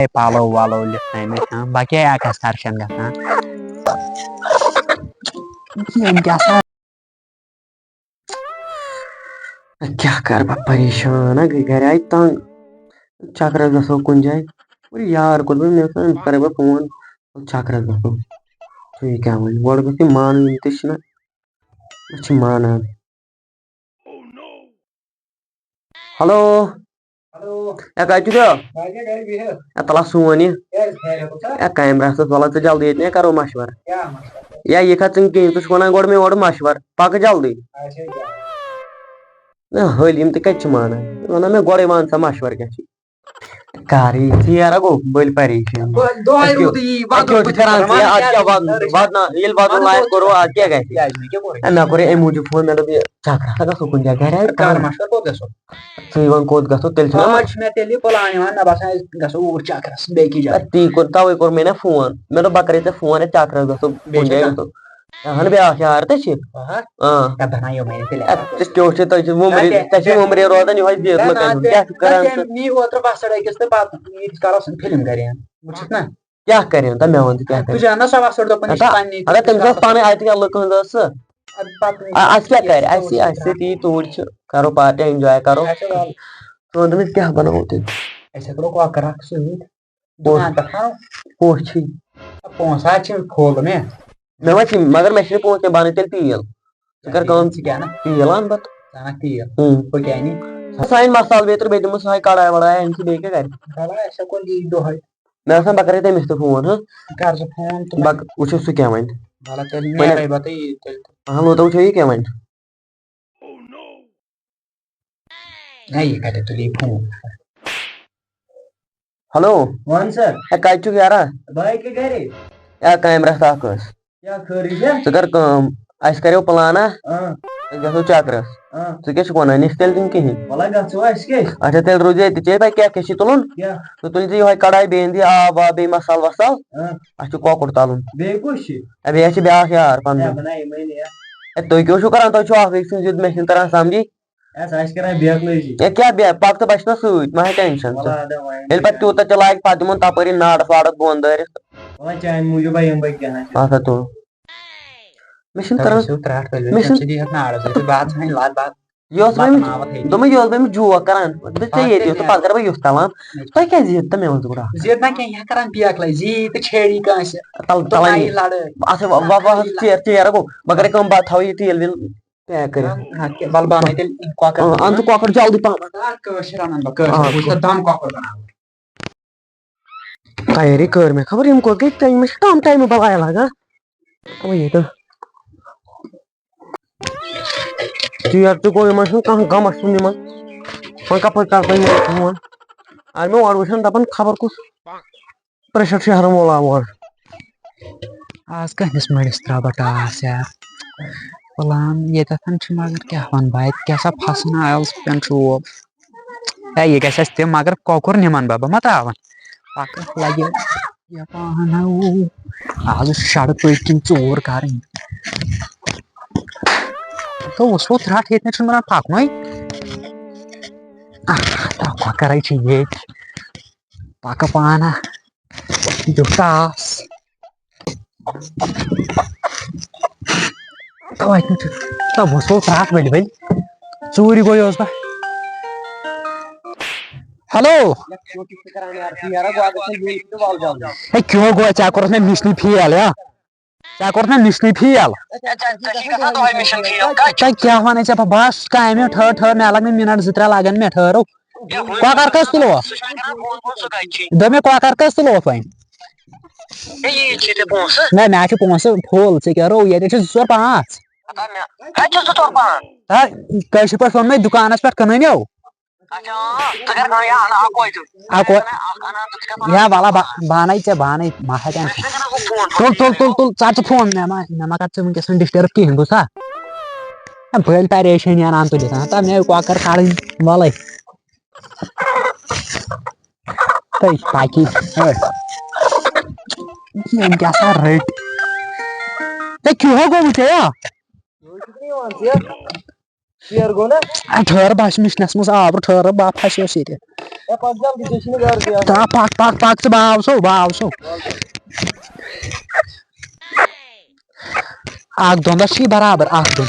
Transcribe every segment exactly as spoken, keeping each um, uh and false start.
ہے پَلو وَلو لِتھٲومٕتۍ، ہاں، بہٕ کیٛاہ ایکسکرشن گژھان؟ یِم کیٛاہ سا، کیٛاہ کَرٕ بہٕ، پریشان ہا گٔے، گرِ آیہِ تنگ۔ چکرس گژھو کُنہِ جایہِ۔ اور یار کوٚر مےٚ، مےٚ دوٚپ، أمِس کرے بہٕ فون، چکرس گژھو۔ ژٕ یہِ کیٛاہ وَنہِ، گۄڈٕ گوٚژھ یہِ مانُن، یِم تہِ چھِنہ، أسۍ چھِ مانان۔ ہیلو۔ ہیلو۔ اے، کَتہِ چھُکھ؟ بہٕ حظ چھُس گرِ بِہِتھ۔ اے، تَلہ سون یہِ۔ کیٛازِ، خیریت چھا؟ اے، کامہِ رژھس وَلہٕ ژٕ جلدی ییٚتہِ، نے کَرو مشوَرٕ۔ کیٛاہ مشوَرٕ؟ یا یہِ کَتھ ژٕ نہٕ کِہیٖنۍ، ژٕ چھُکھ وَنان گۄڈٕ مےٚ اورٕ مشوَرٕ، پَکہٕ جلدی۔ اچھا، کیٛاہ؟ نہ، حٲلۍ یِم تہِ کَتہِ چھِ مانان؟ وَنان مےٚ گۄڈَے وَن سا مشوَرٕ کیٛاہ چھُے؟ کر یہِ ژیر ہا گوٚو، بٔلۍ پریشان۔ بہٕ دۄہے اَتہِ کیٛاہ، روٗدُے یہِ اَتہِ کیٛاہ وَدُن چھُ بہٕ کران کَرٕ ژٕ؟ وَنان اَتھ کیٛاہ کیٛاہ وَدُن؟ کَرٕ؟ وَدنا-، ییٚلہِ وَدُن وَدُن لایق کوٚروٕ، اَتھ کیٛاہ گژھِ؟ کیٛازِ مےٚ کیٛاہ کوٚرُے؟ اے، مےٚ کوٚرُے اَمہِ موٗجوٗب فون، مےٚ دوٚپ، یہِ چکرا ہا گژھو کُنہِ جایہِ، گرِ آے کَر تنگ۔ مشورٕ کوٚت گژھو؟ ژٕ وَن کوٚت گژھو، تیٚلہِ چھُنہ آز چھُ مےٚ تیٚلہِ یہِ پلان یِوان، مےٚ باسان أسۍ گژھو اوٗرۍ چکرس بیٚیہِ کِس جایہِ۔ اے، تی کوٚر، تَوَے کوٚر مےٚ نا فون، مےٚ دوٚپ بہٕ کَرے ژےٚ فون، اے، چکرس گژھو بیٚیہِ کُنہِ چھا جایہِ کانٛہہ؟ گژھو۔ اہن بیٛاکھ یار تہِ چھِ۔ آ۔ آ۔ کیٛاہ بناوو وۄنۍ تیٚلہِ؟ اے، ژٕ کیٛاہ چھِ، تۄہہِ چھِ وُمرِ، اَدٕ ژےٚ چھِ وُمرِ روزان یِہوٚے دِتھ نہ، لُکن نہ، ہُنٛد۔ کیٛاہ چھُکھ کران ژےٚ ژٕ؟ نی اوترٕ وۄسَڑ أکِس تہٕ پتہٕ ییٖتِس کالس فِلم کرِ ہن۔ وٕچھُتھ نہ؟ کیٛاہ کرِ ہن؟ تہٕ مےٚ وَن ژٕ کیٛاہ اَدٕ کرِ؟ بہٕ چھُس اَنان سۄ وۄسَڑ دَپان، یہِ چھِ اَدٕ پننی، اَدٕ تٔمِس ٲس پنٕنۍ اَتہِ کیٛاہ لُکہٕ ہٕنٛز ٲس سۄ؟ اَدٕ پَتہٕ اَ-، اَسہِ کیٛاہ کرِ؟ اَسہِ، اَسہِ تہِ یی توٗرۍ چھِ، کرو پارٹی، enjoy کرو۔ اچھا، وَلہٕ۔ ژٕ وَن تٔمِس کیٛاہ بناوو تیٚلہِ؟ أسۍ ہٮ۪کو کۄکر اکھ سۭتۍ۔ کُس؟ دُکان پٮ۪ٹھ اَنو۔ کُس چھُے؟ پونٛسہٕ حظ چھِ full مےٚ۔ مےٚ ما چھِ، مگر مےٚ چھِنہٕ پونٛسہٕ کینٛہہ، بہٕ اَنہٕ تیٚلہِ تیٖل۔ ژٕ کر کٲم، ژٕ کیٛاہ اَنکھ؟ تیٖل اَن بہٕ۔ ژٕ اَنکھ تیٖل۔ اۭں۔ بہٕ کیٛاہ اَنہٕ؟ سُہ اَنہِ مسالہٕ بیترِ، بیٚیہِ دِمہٕ سُہ ہاے کڑاے وڑاے، اَنہِ سُہ بیٚیہِ کیٛاہ کرِ؟ کڑاے، سُہ کوٚر یی دۄہے۔ مےٚ باسان، بہٕ کرے تٔمِس تہِ فون، ہاں؟ کر ژٕ فون تہٕ بہٕ وٕچھو سُہ کیٛاہ وَنہِ۔ وَلہٕ تیٚلہِ وَنہِ نیرے بہٕ تہٕ یی تیٚلہِ۔ اَہَن، وۄنۍ تہِ وٕچھو یہِ کیٛاہ وَنہِ۔ ہے، یہِ کَتہِ تُلہِ یہِ فون؟ ہیلو۔ وَن سا۔ ہے، کَتہِ چھُکھ یارا؟ بہٕ ہَے کہِ گَرے۔ ہے، کامہِ رَژھ اَکھ ٲس۔ کیٛاہ خٲرٕے چھےٚ؟ ژٕ کَر کٲم، اَسہِ کَریو پٕلان اَکھ۔ آ۔ أسۍ گژھو چَکرَس۔ آ۔ ژٕ کیٛاہ چھُکھ وَنان؟ نِش تیٚلہِ کِنہٕ کِہیٖنۍ؟ وَلہٕ گژھو اَسہِ کیٛاہ چھِ؟ اچھا، تیٚلہِ روٗزِ ییٚتہِ۔ ژےٚ پَے کیٛاہ کیٛاہ چھِ تُلُن؟ کیٛاہ؟ ژٕ تُلۍ زِ یِہوٚے کَڑاے، بیٚیہِ أنۍ زِ آب واب، بیٚیہِ مَسالہٕ وَسالہٕ۔ آ۔ اَسہِ چھُ کۄکُر تَلُن۔ بیٚیہِ کُس چھِ؟ ہے، بیٚیہِ اَسہِ چھِ بیٛاکھ یار پَنُن۔ ہے، بہٕ نہ یِمَے نہٕ یَتھ۔ ہے، تُہۍ کیٛاہ چھُو کَران؟ تۄہہِ چھُو اَکھ أکۍ سٕنٛز ضِد، مےٚ چھِنہٕ تَران سَمجھی۔ ہے، سُہ آسہِ کَران بیکلٲزی۔ ہے، کیٛاہ بے-، پَکھ تہٕ بَچہِ نا سۭتۍ، مہ ہےٚ tension ژٕ۔ وَلہٕ، اَدٕ وۄنۍ ییٚلہِ پَتہٕ تیوٗتاہ تہِ لاگہِ، پَتہٕ دِمون تَپٲری نارَس وارَس بۄن دٲرِتھ۔ وَلہٕ، چانہِ موٗجوٗب ہا یِمہٕ بہٕ کینٛہہ نَتہٕ۔ اَتھ ہا تُل۔ مےٚ چھِنہٕ تَوَے تَران، چھُو ترٛٹھ ؤلِو، مےٚ تَمہِ چھِنہٕ سۭتۍ یی ہَکھ نارَس ؤلِتھ، بہٕ ہَسا وۄنۍ لَتھ بَتھ۔ یہِ اوس وۄنۍ بَتہٕ أمِس، ناوَتھ ہیٚیہِ۔ دوٚپمَے، یہِ اوس وۄنۍ أمِس joke کَران، دوٚپمَس، ژےٚ پَتہٕ ییٚتہِ کیٛاہ اوس، پَتہٕ کَرٕ بہٕ یُتھ تَلان۔ مےٚ چھُ تۄہہِ کیٛازِ یہِ تہٕ مےٚ ووٚن ژٕ گۄڈٕ اَکھ؟ زیٖد نہ کینٛہہ، یہِ ہا کَران بیکلٲزی تہٕ چھیڑی کٲنٛسہِ۔ تَل-، تہٕ تَلان پَیی یہِ۔ لَڑٲے۔ اَتھ ہے وَ-، وَ-، وَ-، ژیر، ژیر گوٚو۔ بہٕ کَرٕ کٲم، بہٕ تھاوٕ یہِ تیٖل ویٖل pack کٔرِتھ۔ اَدٕ کیٛاہ، وَلہٕ بہٕ اَنَے تیٚلہِ کۄکَر۔ اۭں، اَن ژٕ کۄکَر جلدی پَہم۔ آ، کٲشِر اَنَن بہٕ، کٲشِر، آ، بہٕ وٕچھٕ تَتھ دَم کۄکَر بَناوٕ۔ تیٲری کٔر مےٚ، خبر یِم کوٚت گٔے، تَمہِ مےٚ چھِ کَم ٹایمہٕ بَلایا لَگان۔ اَوَے ییٚتہِ۔ ژیر تہِ گوٚو، یِمَن چھُنہٕ کانٛہہ غمَس چھُنہٕ یِمَن۔ وۄنۍ کَپٲرۍ کَرٕ بہٕ یِمَن فون؟ اَگر مےٚ اورٕ وٕچھَن، دَپَن خبر کُس pressure شہرَن وول آو اورٕ۔ آز کٕہٕنٛدِس مٔڈِس ترٛاوٕ بہٕ ٹاس یار؟ پٕلان ییٚتٮ۪تھ چھُ، مگر کیٛاہ وَنہٕ بہٕ، اَتہِ کیٛاہ سا پھَسن آیَل سُہ پٮ۪ن چھُ ووب۔ ہے، یہِ گژھِ اَسہِ تہِ، مگر کۄکُر نِمَن بہٕ، بہٕ ما ترٛاوَن؟ پَکہٕ لَگہِ یہِ پَہَن ہا، اوٗ، آز چھُ شَڑٕ پٔتۍ کِنۍ ژوٗر کَرٕنۍ۔ تو وٕچھو ترٛٹھ، ییٚتہِ نَے چھُنہٕ بَنان پَکنُے۔ آہ، کۄکَرَے چھِ ییٚتہِ۔ پَکہٕ پانہٕ۔ دیُت ٹاس۔ تَوَے تہِ چھُ۔ تَوَے سُہ ترٛٹھ ؤلۍ ؤلۍ۔ ژوٗرِ گوٚو یہِ اوس بہٕ۔ ہیلو۔ ہے، کیٛاہ گوٚو؟ ژےٚ کوٚرُتھ مےٚ mission fail، یا؟ ژےٚ کوٚرُتھ مےٚ mission fail۔ ژےٚ کیٛاہ وَنَے ژےٚ بہٕ؟ بہٕ آسہٕ کامہِ، ٹھٔہر، ٹھٔہر، مےٚ لَگَن مِنَٹ زٕ ترٛےٚ لَگَن مےٚ، ٹھٔہرو۔ کۄکَر کٔژ کِلوٗ اوس؟ دوٚپ مےٚ، کۄکَر کٔژ کِلوٗ اوس وۄنۍ؟ ہے، یی ژےٚ تہِ پونٛسہٕ۔ نہ، مےٚ چھِ پونٛسہٕ full، ژےٚ کیٛاہ روو؟ ییٚتہِ چھِ زٕ ژور پانٛژھ۔ ہتا مےٚ، کَتہِ چھِ زٕ ژور پانٛژھ؟ ہا، کٲشِر پٲٹھۍ ووٚن مےٚ دُکانَس پٮ۪ٹھ کٕنٕنۍ یو۔ اچھا، آ، ژٕ کَر کٲم، یا اَنہٕ اَکوے دیُن۔ اَکوے۔ ژٕ اَنہٕ، ژٕ کَر پانہٕ یا وَلہ، بہٕ، بہٕ اَنَے ژےٚ، بہٕ اَنَے، مَہ ہےٚ tension۔ مےٚ چھُنہٕ ہُہ فون تُل، تُل، تُل، ژَٹھ ژٕ فون، مےٚ مہ، مےٚ مہ کَر ژٕ وٕنکیٚس وۄنۍ disturb کِہیٖنۍ، بوٗزتھا؟ ہے، بٔلۍ پریشٲنی اَنان تُلِتھ، ہتا مےٚ کۄکَر کَڑٕنۍ، وَلَے۔ تٔتھۍ پاکی۔ ہے۔ یِم کیٛاہ سا رٔٹۍ؟ ہے، کیٛاہ گوٚمُت ژےٚ یا؟ ژیر گوٚو نا؟ ہے، ٹھٔہر، بہٕ ہا چھُس مِشنَس منٛز آوُر، ٹھٔہر، بہٕ ہا پھسیوس ییٚتہِ۔ ہے، پَکھ جلدی، ژےٚ چھُنہٕ گرٕ تہِ آسان۔ تا پک پک پک ژٕ باو سو باو سو۔ اکھ دۄندس چھی برابر اکھ دۄند۔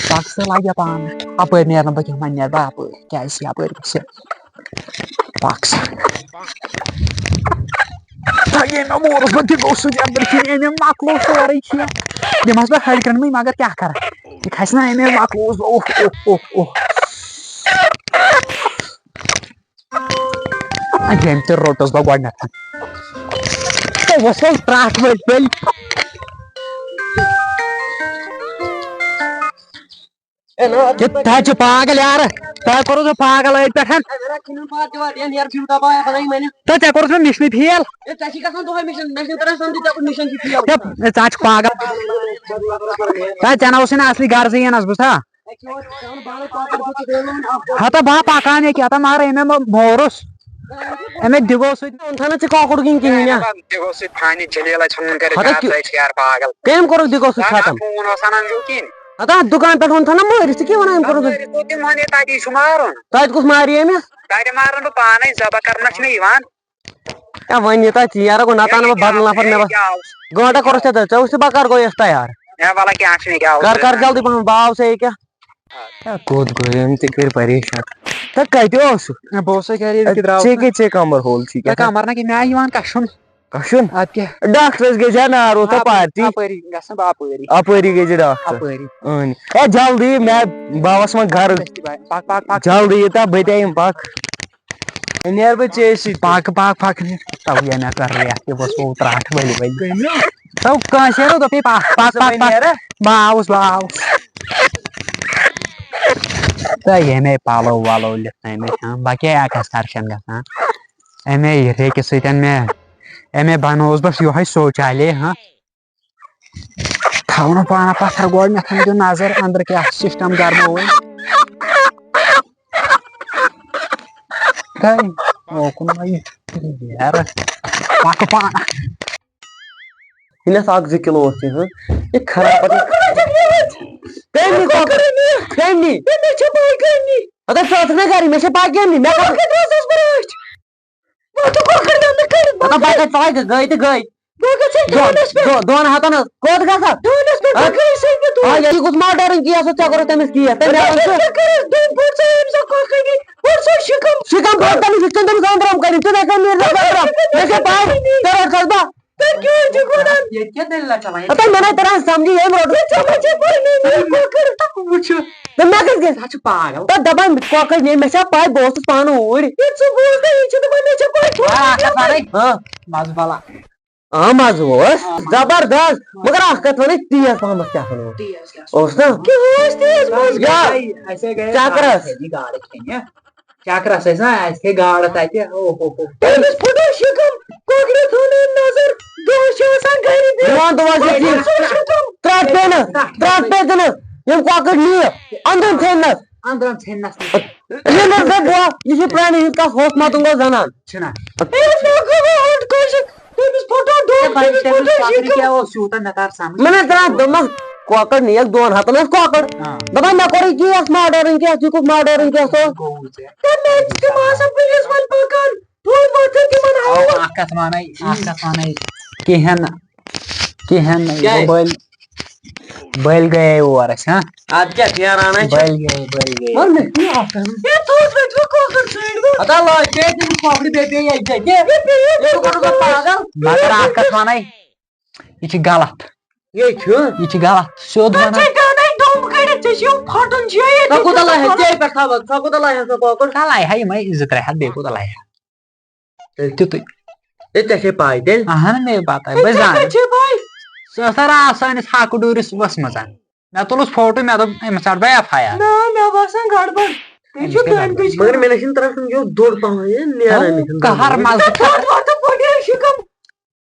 پک ژٕ لگیا پانہٕ۔ اپٲرۍ نیرنہٕ بہٕ کینٛہہ، وۄنۍ نیرٕ بہٕ اپٲرۍ۔ کیازِ چھِ اپٲرۍ گژھِ؟ پک ژٕ۔ تا ییٚمۍ مےٚ مورُس بہٕ تہِ گوٚو سُہ جنتر کِنۍ، أمۍ مۄکلوو سورُے کینٛہہ۔ دِمہس بہٕ ہڑِ کرنہٕ مگر کیٛاہ کرٕ؟ یہِ کھسہِ نا أمۍ مۄکلووُس بہٕ۔ اوہ، اوہ، اوہ، اوہ۔ ییٚمۍ تہِ روٚٹُس بہٕ گۄڈٕنٮ۪تھ۔ تہٕ وۄتھ وۄتھ ترٛٹھ ؤلۍ ؤلۍ۔ ہے، نا، اَتھ یہِ تۄہہِ چھِ پاگل یارٕ۔ تۄہہِ کوٚروٕ سُہ پاگل أتھۍ پٮ۪ٹھ۔ ہے، مےٚ نا کھیٚنُن پاو تہِ واتہِ، ہے، نیرٕ فیوٗ ڈبہٕ آیا، بَنٲیِو مےٚ نِش۔ تہٕ ژےٚ کوٚرُتھ مےٚ مِشنہِ فیل۔ ہے، ژےٚ چھی گژھان دۄہَے مِشن، مےٚ چھُنہٕ تَران سَمجھی ژےٚ کوٚت مِشن چھِ فیل۔ ہے، ژٕ ہا چھُکھ پاگل۔ ہے، ژےٚ نہ اوسُے نہٕ اَصلی غرضٕے یِنَس، بوٗزتھا؟ ہتا بہٕ ہا پکان ییٚکیٛاہ، ہتا مارٕ أمۍ مےٚ مو-، مورُس۔ أمۍ مےٚ دِگو سۭتۍ۔ اوٚن تھا نہٕ ژےٚ کۄکُر کِنۍ کِہیٖنۍ یا؟ دِگو سۭتۍ فانی جلیل چھُنہٕ کٔرِتھ ہتا کَتھ، کہِ-، ژٕ ہے چھِ یار پاگل۔ کٔمۍ کوٚرُکھ دِگو سۭتۍ ختم؟ فون اوس اَنان چھُو کِنۍ؟ ہتا دُکان پٮ۪ٹھ اوٚن تھا نہ مٲرِتھ، ژٕ کیٛاہ وَنان أمۍ کوٚرُکھ؟ مٲرِتھ گوٚو تِم وَنے تَتی چھُ مارُن۔ تَتہِ کُس مارِ أمِس؟ تَتہِ مارَن بہٕ پانَے، ذبح کَرنَس چھُنہٕ یِوان۔ ہے، وۄنۍ یہِ تۄہہِ ژیر گوٚو، نَتہٕ اَنہٕ بہٕ بدل نفر مےٚ باسان۔ گٲنٛٹہٕ کوٚرُتھ ژےٚ تہٕ ژےٚ وٕچھ ژٕ بہٕ کر گوٚیَس تیار۔ ہے، وَلہٕ کیٛاہ چھُنہٕ یہِ کیٛاہ اوس کر، کر یہِ؟ جلدی پَہَم، بہٕ آوُس ییٚکیٛاہ۔ ہے، کوٚت گوٚو یِم تہِ کٔرۍ پریشان۔ تہٕ کَتہِ اوسُکھ؟ ہے، بہٕ اوسَے گَرِ، ییٚلہِ کہِ درٛاوُس ژےٚ نہ۔ کیٛاہ، ژےٚ کَمبَر ہول چھُے ہے، کیٛاہ تام؟ کَمبَر نہ کہِ مےٚ آیہِ یِوان کَشُن۔ کَشُن؟ اَدٕ کیٛاہ؟ ڈاکٹرَس گٔے زِ نارو تہٕ اَپٲری، پارٹی۔ اَپٲری گژھٕ نہٕ بہٕ اَپٲری۔ اَپٲری گٔے زِ ڈاکٹر۔ اَپٲری۔ اۭں۔ ہے، جلدی، مےٚ، بہٕ آوَس وۄنۍ گَرٕ۔ پَک، پَک، پَک۔ جلدی یہِ تہٕ بہٕ تہِ یِمہٕ پَک۔ ہے، نیر بہٕ ژےٚ سۭتۍ۔ پاکہٕ، پاکہٕ، پاکہٕ، نیر۔ تَوٕ یہِ مےٚ کٔر ریکھ، یہِ گوٚژھ وۄنۍ ترٛٹھ ؤلۍ ؤلۍ۔ تَوٕ کٲنٛسہِ ہیرو دوٚپُے، پاکھ، پاکھ، ژٕ پاکھ، وۄنۍ پاکھ۔ نیرا؟ بہٕ آوُس، بہٕ آوُس۔ تہٕ ییٚمے پَلو وَلو لِتھ أمِس، ہاں، بہٕ کیٛاہ ایکسکرشن گژھان؟ اَمے ریکہِ سۭتۍ مےٚ، اَمے بَنووُس بَس یِہوٚے شوچالے، ہاں۔ تھاونہٕ پانہٕ پتھر گۄڈٕنٮ۪تھ دیُن نظر أنٛدرٕ کیٛاہ سسٹم گرمووُن۔ تہٕ اوکُن ما یہِ یارٕ پکہٕ پانہٕ۔ ییٚلہِ اَتھ اکھ زٕ کِلوٗ اوس یہِ، ہہ؟ یہِ خراب پتہٕ۔ کٔمۍ نی کۄکر؟ کٔمۍ نی؟ مےٚ چھےٚ پَے کٔمۍ نی۔ ہتا ژٕ ٲسٕکھ نہ گرِ، مےٚ چھےٚ پَے کٔمۍ نی۔ مےٚ کۄکر ترٛٲوسَس بہٕ رٲچھ۔ وۄنۍ تہٕ کۄکر دَنٛد کٔرِتھ مطلب، بَکَر ژَلے تہٕ گٔے تہٕ گٔے۔ بہٕ گژھٕ دۄن، دۄنَس پٮ۪ٹھ۔ دۄ-، دۄن ہَتَن حظ۔ کوٚت گژھکھ؟ دۄنَس پٮ۪ٹھ ہہ؟ بہٕ گٔیَس أکِس دۄہ۔ آ، یہِ کُس ماڈٲرٕن کیس اوس، ژےٚ کوٚرُتھ تٔمِس کیس؟ تٔمۍ مےٚ آو سُہ۔ کٔرٕس دۄن پٲٹھۍ ژٕ أمۍ سۄ کۄکر نی، پٲٹھۍ سۄ شِکَم۔ شِکَم بوٚڑ تٔمِس، یِتھ کٔنۍ تٔمِس أنٛدرم کٔرِتھ، ژٕ نَے کٔرۍ نہٕ أنٛدرم۔ مےٚ چھےٚ پَے، ژےٚ رَٹھ کھَس بہٕ۔ تُہۍ کیٛاہ حظ چھِو وَنان؟ ییٚتہِ کیٛاہ دٔلیٖلہ چَلان؟ ہَتہ مےٚ نَے تَران سَمجھی ییٚمۍ روٚٹ۔ مےٚ چھےٚ، مےٚ چھےٚ پَے مےٚ نِیِو کۄکر۔ وٕچھِو۔ تہٕ مےٚ کَتہِ گژھِ؟ ژٕ چھُکھ پاگل۔ تہٕ دَپان کۄکر نِیہِ، مےٚ چھےٚ پَے بہٕ اوسُس پانہٕ اوٗرۍ۔ یہِ ژٕ بوز نہ، یہِ چھُ دَپان مےٚ چھےٚ پَے کۄکر۔ آ، اَکھ کَتھ وَنَے۔ ہاں۔ مَزٕ بَلا۔ آ، مَزٕ اوس۔ آ، مَزٕ۔ زَبردَست۔ مگر اَکھ کَتھ وَنَے، تیز پَہمَتھ کیٛاہ وَنو؟ تیز کیٛاہ؟ اوس نہ؟ کیٛاہ اوس تیز مَزٕ؟ یا۔ اَسے گٔے چکرَس۔ اَکھ کھیٚنہِ گاڈٕ کھیٚنہِ۔ چکرس ٲسۍ نا، اَسہِ کھے گاڈٕ تَتہِ۔ او ہو ہو۔ أمِس پھُٹو شِکم، کۄکرِ تھٲونٲوِم نظر، دۄہس چھِ آسان گرِ بِہِتھ۔ میون دوس چھُ ٹھیٖک۔ پھُٹو شِکم۔ ترٛٹھ پیٚیہِ نہٕ، ترٛٹھ پیٚیہِ نہٕ۔ یِم کۄکٕر نِیہِ، أنٛدرم ژھیٚننس۔ أنٛدرم ژھیٚننس نہٕ۔ ییٚلہِ نہٕ زن بہٕ، یہِ چھُ پرٛانہِ ہِنٛز کتھ، ہوٚکھ متُن گوٚو زنان۔ چھُنہ۔ أمِس ما گوٚو اوٚنٛد کٲشِر؟ تٔمِس پھُٹو ڈوٚم، ہے، تٔمِس تٔمِس پھُٹو کۄکرِ شِکم۔ کیٛاہ اوس یوٗتاہ مےٚ تر سمجھ؟ مےٚ نہ تران دوٚپمس، کۄکر نِیَکھ دۄن ہتن ٲس کۄکر۔ آ۔ دپان مےٚ کوٚرُے کیس ماڈٲرٕن کیس، یہِ کُس ماڈٲرٕن کیس اوس؟ گوٚو ژےٚ۔ تہٕ مےٚ تہِ تِم آسان پُلیٖس وٲلۍ پکان، بہٕ وۄتھٕ تِمن ہاوُن۔ اکھ کتھ ونے، اکھ کتھ ونے، کِہیٖنۍ نہٕ، کِہیٖنۍ نہٕ، یہِ کیٛازِ؟ گوٚو بٔلۍ، بٔلۍ گٔیے اور أسۍ، ہاں؟ ادٕ کیٛاہ پھیران ہے چھِ؟ بٔلۍ گٔیے، بٔلۍ گٔیے۔ مگر مےٚ چھُنہٕ اکھ کرُن۔ ہے، ژٕ اوس مےٚ تُلہٕ کۄکر ژھٲنٛڈۍ وۄنۍ۔ ہتا لٲج پیٚیہِ تٔمِس کۄکرِ بیٚیہِ پیٚیہِ ییٚتہِ ژےٚ تہِ۔ یہِ پیٚیہِ ییٚتہِ۔ ژٕ کوٚرُکھ مےٚ پاگل۔ مگر اکھ کتھ ونے، یہِ چھِ غلط۔ یہِ چھُ۔ یہِ چھِ غلط، سیوٚد ژےٚ وَنان۔ چھے گانے ڈوٚم کٔڑِتھ، ژےٚ چھُ یِم پھٹُن چھُ ییٚتہِ۔ ژےٚ کوٗتاہ لایہِ ہا؟ ژےٚ پٮ۪ٹھ تھاوَکھ، ژےٚ کوٗتاہ لایہِ ہا سۄ کۄکُر؟ ژےٚ لایہِ ہا یِمَے زٕ ترٛےٚ ہَتھ، بیٚیہِ کوٗتاہ لایہِ ہا؟ تیٚلہِ تیُتُے۔ ہے، ژےٚ چھے پَے تیٚلہِ؟ اَہَن مےٚ پَتہ، ہے، بہٕ ژےٚ زانہٕ۔ کَتہِ چھے پَے؟ سۄ ٲس نہ راتھ سٲنِس ہاکہٕ ڈوٗرِس ؤژھمٕژ۔ مےٚ تُلُس فوٹو، مےٚ دوٚپ، أمِس ژَٹہٕ بہٕ ایف آی آر۔ نہ، مےٚ باسان گڑبڑ۔ تُہۍ چھِو أمِس کیٛاہ کٔمۍ گڑبڑ؟ پٔتۍ مگر مےٚ نہ چھُنہٕ تران سمجھ، یہِ اوس دوٚر پَہَم، یہِ نیران مےٚ چھُنہٕ قہر تران۔ مَزٕ۔ تَتھ وَتھ وَتھ پھُٹے شِکَم۔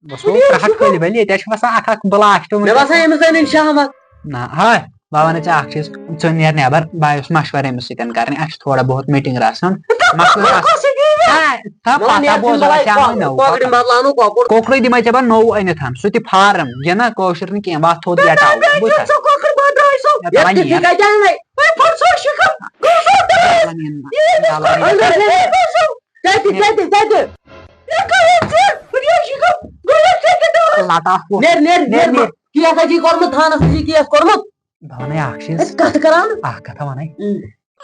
بہٕ چھُس ترٛٹھ کٔلۍ بٔلۍ، ییٚتہِ چھِ وَسان اَکھ اَکھ بٕلاسٹ وٕنکیٚس۔ مےٚ باسان أمِس زَن اِنشاء احمد۔ نہ، ہاے، بہٕ وَنَے ژےٚ اَکھ چیٖز، ژٕ نیر نٮ۪بَر، بہٕ آیوس مَشوَرٕ أمِس سۭتۍ کَرنہِ، اَسہِ چھُ تھوڑا بہت میٖٹِنٛگ رَژھ ہُنٛد۔ مَسلہٕ کَس؟ ہاے، تھَو مطلب، پَتہ یَتھ بوز، چھُنہٕ بَلاے اَسہِ اَنُن نوٚو کۄکرِ کۄکر۔ بدلاونُک کۄکُر۔ کۄکرٕے دِمَے ژےٚ بہٕ نوٚو أنِتھ، سُہ تہِ فارم، یہِ نہ کٲشُر نہٕ کینٛہہ، وَتھ تھوٚد تہٕ یَٹاو، تَمہِ بوٗزتھا؟ چھُ سُہ کۄکُر بدلاے سُہ۔ یَتھ یَتھ تہِ وَنہِ ژٕ یَتھ۔ کَتہِ اَنَے؟ ہے، پھُٹ سا شِکَم، گوٚو سا ڈاس۔ وَلہٕ یِن، یہِ وَلہٕ یِن۔ گوٚو سا۔ کتہِ، کتہِ، کتہِ؟ یہِ کَرُن چھُ، یہِ چھُ، یہِ چھُ، لَٹاکھ ووٚتھ۔ نیر، نیر، نیر، نیر، نیر۔ کیس ہا چھِ کوٚرمُت، تھانس ہا چھِ کیس کوٚرمُت۔ بہٕ وَنَے اَکھ چیٖز۔ أسۍ کَتھ کران۔ اَکھ کَتھا وَنَے۔ اۭں۔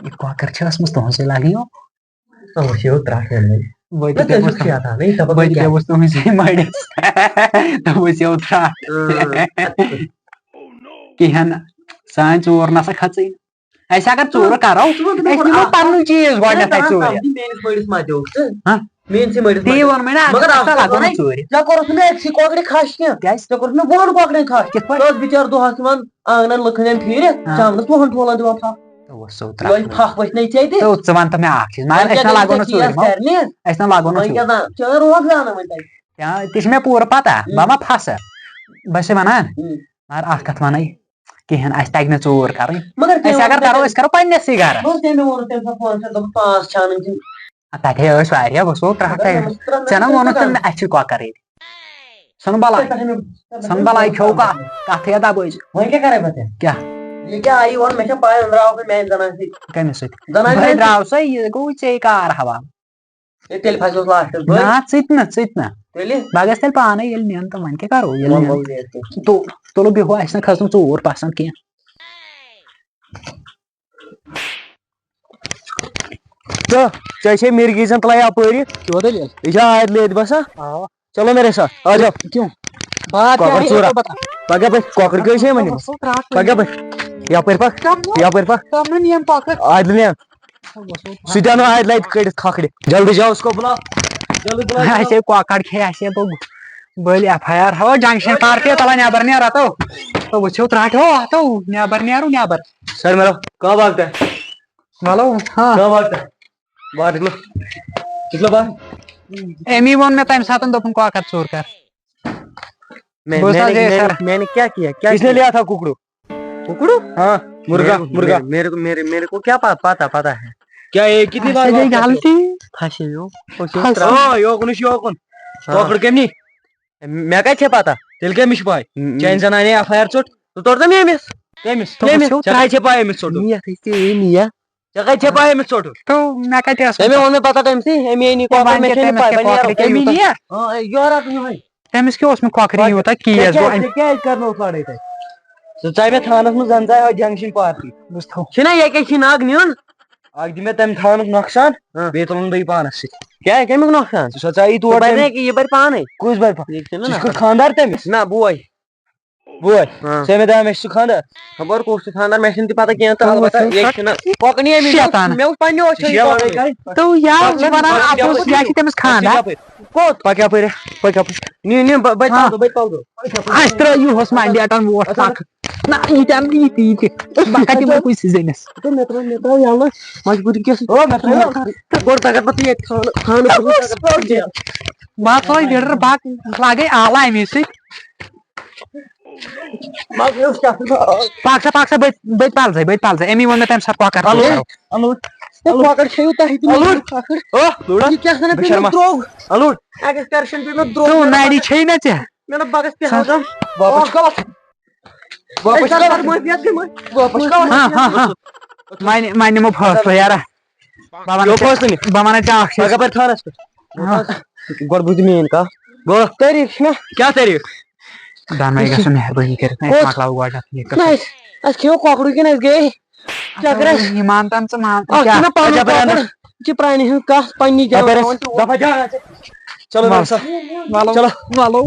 یہِ کۄکر چھِ ٲسمٕژ تُہٕنٛزٕے لاگٕنۍ یو۔ تَوَے چھِ یو ترٛٹھ وَنان۔ بہٕ تہِ نہ، تُہۍ پیوٚوُس چھِو تُہٕنٛز-، شیطان، ہے، دَپان بہٕ تہِ کیٛاہ؟ پیوٚوُس تُہٕنٛزٕے مَرِس۔ تَوَے چھِ یو ترٛٹھ۔ اۭں۔ کِہیٖنۍ نہٕ۔ سٲنۍ ژوٗر نہ سا کھژٕے۔ أسۍ اگر ژوٗرٕ کرو، ژٕ وَن تہٕ مےٚ أسۍ گۄڈٕ نِمو اَکھ پَنُن کَتھ۔ چیٖز گۄڈٕنٮ۪تھ نہ، اَتہِ نہ، ژوٗرِ۔ سَمجھی، میٛٲنِس مٲلِس ما دیوکھ ژٕ؟ ہہ؟ میٛٲنۍ ژٕ مٲلِس ما تی دیوکھ۔ ووٚن مےٚ نا، مگر اَتھ اَکھ کَتھ کَتھ وَنَے، وَنَے ژوٗرِ۔ ژےٚ کوٚرُتھ نہٕ مےٚ أکسٕے کۄکرِ کھَش کینٛہہ۔ کیٛازِ؟ ژےٚ کوٚرُتھ مےٚ وُہَن کۄکرَن کھَش۔ کِتھ پٲٹھۍ؟ ژٕ ٲس بِچار دۄہَس یِوان آنٛگنَن لُکَن ہٕنٛدٮ۪ن پھیٖرِتھ، ہہ۔ شامنَس وُہَن ٹھولَن دِوان پھَکھ۔ تو وۄنۍ سو ترٛٹھ۔ یِہوٚے پھَکھ ؤتھۍ نَے ژےٚ تہِ۔ تو ژٕ وَن تہٕ مےٚ اَکھ چیٖز، مگر وۄنۍ أسۍ کیٛاہ نہ کَرِ لاگو نہٕ ژےٚ ژوٗرِ، چیٖز مَو۔ کَرنہِ؟ أسۍ نہ لاگو نہٕ وۄنۍ ژوٗرِ۔ کیٛاہ دَ-، ژےٚ روز زانان وۄنۍ تَتہِ۔ یا، تہِ چھِ مےٚ پوٗرٕ پَتہ، بہٕ ہہ۔ ما پھَسہٕ۔ بہٕ چھُسَے وَنان، ہہ۔ مگر اَکھ کَتھ وَنَے۔ کِہیٖنۍ، اَسہِ تَگہِ نہٕ ژوٗر کَرٕنۍ۔ مگر أسۍ تٔمۍ اگر ووٚن کَرو، تٔمۍ أسۍ کَرو پنٛنِسٕے گَرَس۔ بہٕ اوسُس تٔمۍ ووٚنمُت تٔمۍ ساتہٕ فونَس پٮ۪ٹھ، دوٚپُن، پانٛژھ چھِ اَنٕنۍ کِنہٕ؟ آ، تَتہِ ہے ٲسۍ واریاہ، بہٕ اوسُس ترٛٹھ مگر تَتہِ۔ مےٚ اوس ترٛٹھ ژےٚ نہ مےٚ ووٚنُتھ ترٛٹھ۔ تٔمۍ مےٚ، اَسہِ چھِ کۄکَر ییٚتہِ۔ ژھٕن بَلاے۔ ژےٚ پٮ۪ٹھ مےٚ، ژےٚ پٮ۪ٹھ ژھٕن مےٚ بَلاے، کھیوٚو کَتھ، کَتھٕے ہا دَبٲوۍ ژٕ۔ وۄنۍ کیٛاہ کَرَے بہٕ ژےٚ؟ کیٛاہ؟ یہِ کیٛاہ آیی وَن، مےٚ چھےٚ پَے، أنٛدرٕ آوُکھ مےٚ میٛانہِ زَنانہِ سۭتۍ۔ کٔمِس سۭتۍ؟ زَنانہِ بہٕ ہے سۭتۍ۔ درٛاوسَے، یہِ گوٚو ژےٚ کار حوالہٕ۔ ہے، تیٚلہِ پھسیوس لاسٹس بہٕ۔ نہ، ژٕ تہِ نہ، ژٕ تہِ نہ۔ تیٚلہِ؟ بہٕ گژھٕ تیٚلہِ پانے ییٚلہِ نِن تہٕ وۄنۍ کیٛاہ کرو ییٚلہِ وۄنۍ نِن؟ گوٚو ییٚتہِ۔ تو-، تُلو بیٚہو، اَسہِ نہ کھٔژ نہٕ ژوٗر پسنٛد کینٛہہ۔ تہٕ ژےٚ چھے مِرگی زن تلے اپٲری۔ کیٛاہ دٔلیٖل؟ یہِ چھا آیت لید بسا؟ آ۔ چلو میرے ساتھ، آ جاؤ۔ کیوں؟ بات کیا کۄکر ہے، ژوٗرا۔ یہ تو بتا۔ پگاہ پٲٹھۍ کۄکر کٔہۍ چھے وۄنۍ نِمٕژ؟ ژٕ ترٛٹھ پگاہ پٲٹھۍ۔ یپٲرۍ پکھ، کم نہٕ، یپٲرۍ پکھ۔ کم نہٕ نِیم کۄکر۔ عادلہِ نِن۔ سُہ تہِ اَنو اَتہِ لَتہِ کٔڑِتھ کھۄکھرِ۔ جلدی جاؤ، اس کو بلاؤ۔ جلدی بلاؤ۔ اَسہِ ہے کۄکر کھے، اَسہِ ہے لوٚگ بٔلۍ ایف آی آر۔ ہاو، جنٛگشن پارٹی تَلہ نٮ۪بر نیرا تو۔ تو وٕچھِو ترٛٹھ ہو، اَتھ تو نٮ۪بر نیرو نٮ۪بر۔ سر میرا، کہاں بھاگتا ہے؟ وَلو، ہاں۔ کہاں بھاگتا ہے؟ باہر نکلو۔ نکلو باہر۔ أمی ووٚن مےٚ تَمہِ ساتہٕ، دوٚپُن کۄکر ژوٗر کر۔ میں، بہٕ اوسُس میں نے، یہ میں نے، سر۔ میں نے کیا کیا؟ کیا کس نے کیا؟ لیا تھا ککڑو؟ ککڑو؟ ہاں، مرغا، میرے کو، مرغا۔ میرے، میرے، میرے کو کیا پا-، پتا، پتا ہے؟ کیا یہ کتنی بار اچھا، یہ بات کرتے ہو؟ غلطی۔ پھنسے ہو۔ پھنسے۔ او، یوکُن چھُ یوکُن۔ ہاں۔ کۄکر کٔمۍ نی؟ مےٚ کَتہِ چھےٚ پتا؟ تیٚلہِ کٔمِس چھِ پاے؟ م-، چانہِ زنانہِ ایف آی آر ژوٚٹ۔ ژٕ توٚر تہٕ مےٚ أمِس؟ کٔمِس؟ تو أمِس؟ وٕچھِو، ژےٚ کَتہِ چھےٚ پاے أمِس ژوٚٹُن؟ نِیَتھ ہے ژےٚ أمۍ نِیَتھ۔ ژےٚ کَتہِ چھےٚ پاے أمِس ژوٚٹُن؟ تو مےٚ کَتہِ ٲس أمۍ پَے؟ ووٚن مےٚ پَتہ تٔمۍ سٕے، أمۍ أنی ہے، کۄکر، وۄنۍ مےٚ کیٛاہ چھےٚ نہٕ تٔمِس پَے، کیٛاہ وۄنۍ نیرو۔ کۄکرٕے کیٛاہ أمۍ یوٗتاہ؟ نِیَکھ؟ آ، یورٕ رَٹُن یِہوٚے۔ تٔمِس کیٛاہ اوس مےٚ کۄکرٕے وۄنۍ یوٗتاہ کیس ژےٚ گوٚو کیٛازِ، أمۍ؟ ژےٚ کیٛازِ کَرنووُتھ لڑٲے تَتہِ؟ ژٕ ژاے مےٚ تھانَس منٛز، زَن ژاے ہۄ جنٛگشن پارٹی۔ بہٕ چھُس تھوٚو۔ چھُنہ یہِ کیٛاہ چھِ ناگ نیُن؟ اَکھ دِ مےٚ تَمہِ تھانُک نۄقصان، ہاں۔ بیٚیہِ تُلُن بیٚیہِ پانَس سۭتۍ۔ کیٛاہ، کَمیُک نۄقصان؟ ژٕ سا ژاے یہِ تور بَرِ تٔمۍ۔ نہ کہِ یہِ بَرِ پانَے۔ کُس بَرِ پا-، یہِ چھُنہ ژٕ چھُکھ نۄقصان۔ خانٛدار تٔمِس؟ نہ، بوے۔ بوے، ہاں۔ ژےٚ مےٚ دَپان، مےٚ چھُ سُہ خانٛدار۔ خبر کُس چھُ خانٛدار، مےٚ چھُنہٕ تہِ پَتہ کینٛہہ تہٕ تہٕ البتہ وٕچھِو یہِ سا چھُنہٕ پۄکہٕ نِیَم یہِ شیطان۔ مےٚ وٕچھ پنٛنہِ أچھو یہِ شیطان۔ پۄکہٕ۔ تو یہِ حظ چھِ وَنان، اَپُز، یہِ چھِ تٔمِس خانٛدار۔ پَکھ یَپٲرۍ، پَکھ یَپٲرۍ۔ نہِ، نہِ، بہٕ، بہٕ ہاں۔ پَلزو، بہٕ پَلزو۔ اَسہِ ترٛٲیِو ہُس مَنڈیٹَن ووٹ اَکھ۔ نہ، یہِ تہِ اَنہٕ، یہِ تہِ، یہِ تہِ۔ بہٕ کَتہِ یِمَے کُنہِ سیٖزنَس؟ تہٕ مےٚ ترٛٲو، مےٚ ترٛٲو یَلہٕ مجبوٗری کیٛاہ سۭتۍ۔ او، مےٚ ترٛٲو یَلہٕ۔ تہٕ گۄڈٕ تَگَتھ پَتہٕ ییٚتہِ تھاونہٕ، تھاونہٕ برونٛہہ تَگَتھ پَتہٕ ییٚتہِ۔ بہٕ ہا تھاوَے لیٖڈَر، بہٕ ہا لاگَے آلہٕ اَمے سۭتۍ۔ پَکھ سا، پَکھ سا، بٔتۍ، بٔتۍ پَلزَے، بٔتۍ پَلزَے۔ أمی ووٚن مےٚ تَمہِ ساتہٕ کۄکَر اَلوُر، ژوٗر۔ اَلوُر۔ ہے، کۄکَر کھیٚیِو تۄہہِ تہِ، اَلوُر۔ کۄکَر۔ او، لوٗڑا۔ یہِ کیٛاہ سا بہٕ پیوٚمُت شرما۔ درٛوگ؟ اَلوُر۔ ایکسکرشن پیوٚمُت درٛوگ۔ تو نَرِ چھے نہ ژےٚ؟ مےٚ دوٚپ بہٕ گژھٕ پہلگام۔ واپس چھُکھ؟ واپس چھُکھ؟ واپس چھُکھ؟ ہاں، ہاں، ہاں۔ وۄنۍ، وۄنۍ نِمو فٲصلہٕ، یارا۔ بہٕ وَنہٕ یو ژےٚ، فٲصلہٕ نہِ۔ بہٕ وَنہٕ ژےٚ اَکھ چیٖز۔ پگاہ پَرِ تھانَس پٮ۪ٹھ۔ ہاں۔ گۄڈٕ بوٗزِ میٛٲنۍ کَتھ۔ گوٚو؟ تٲریٖخ چھِنہ۔ کیٛاہ تٲریٖخ؟ دۄنوَے گژھو مہربٲنی کٔرِتھ، نہ، أسۍ کوٚت؟ مۄکلاوو گۄڈٕنٮ۪تھ یہِ نہ، قٕصہٕ۔ اَسہِ، اَسہِ کھیٚو کۄکرُے کِنہٕ اَسہِ گٔیے چکرس؟ یہِ مان تَم ژٕ، مان تَم اَتھ کیٛاہ؟ چھُنہ پَنُن اَچھا، بہٕ کۄکُر، اَنہٕ۔ یہِ چھِ پرٛانہِ ہٕنٛز کَتھ، پنٛنی اَپٲرۍ جگہ۔ ٲس دَپان چھِ، دَپان جان، چلو، وَل۔ ڈاکٹر صٲب۔ وَلو، چلو۔ وَلو۔